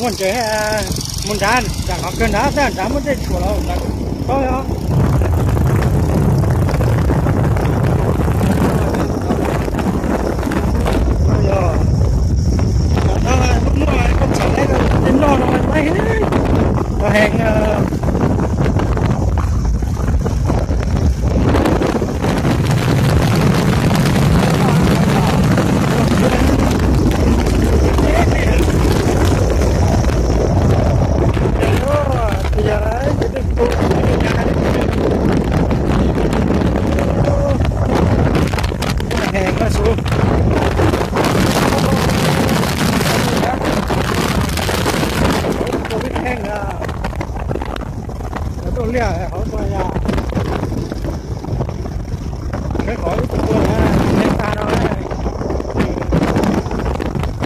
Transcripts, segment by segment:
Ntses, mus nrad, nram qhov kawg nrad, nrad muaj tej tshuam los nrad paub os. Muaj koj txhom tej noj no, heev. Tuaj liaj hauv tuaj ya. Sawv kom ib tug tuaj na, neb tag no,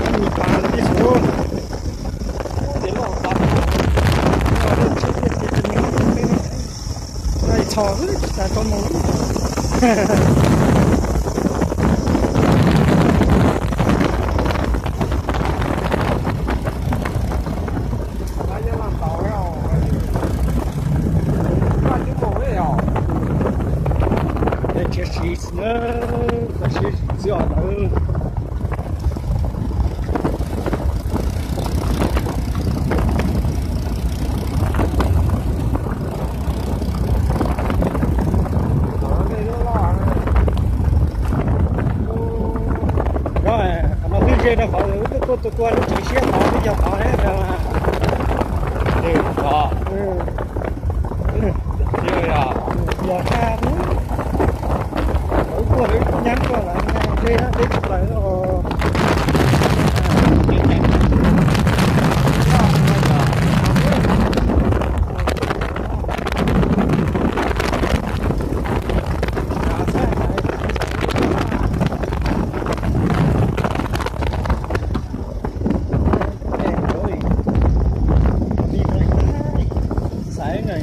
neb mus tas lawm tib suav. Ub, tias loj tas, loj tsheb tiag tiag, tsis txhos xwb tsis tas tau mus. Tsis siv na, tsis siv txiv os lawm. Qhov no twb ze rau qhov wb tuaj tua tua lub tsev siab qhov twb yog qhov yog tag, wb tuaj wb nyab tuaj lawm, ze deb tsis plaws os. Xaiv na,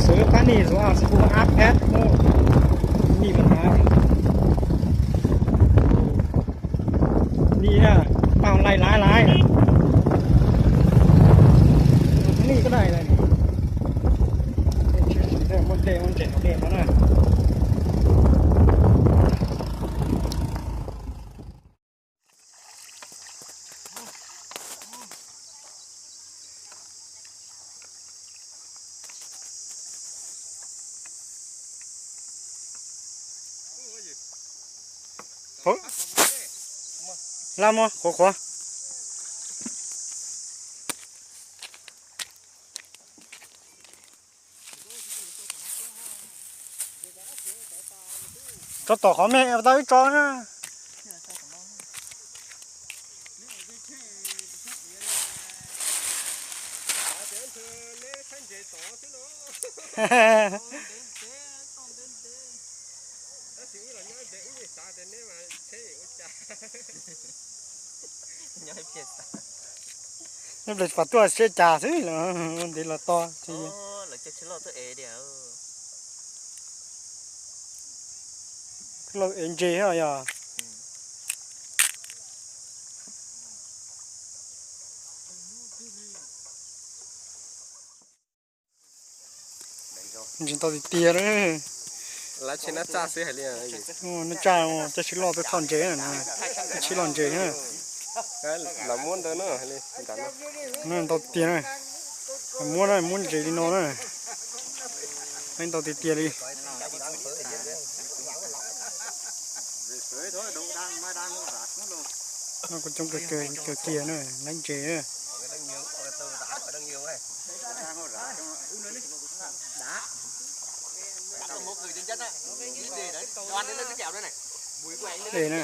xwv pab nis xwv, xwv pub ab phab mus nis mas hais nis na, pab lais lais lais nis ko dai lais. Muaj dej muaj ntses hauv dej no na. Laj muab qhuav qhuav. Tso tom qhov me tau ib tso na. Nyob ple pas tuaj siab cas xwb los ntiv los to. Lauj, es ntses os yog. Ntses ntau tiag tiag na. Nab tsa, coj sib loj tuaj txhoj ntses na, coj sib loj ntses na. Ntau tiag tiag na. Muab na, muab ntses li no na. Ntau tiag tiag li. Kuj coob kawg kiag na, nab ntses na. Dej na.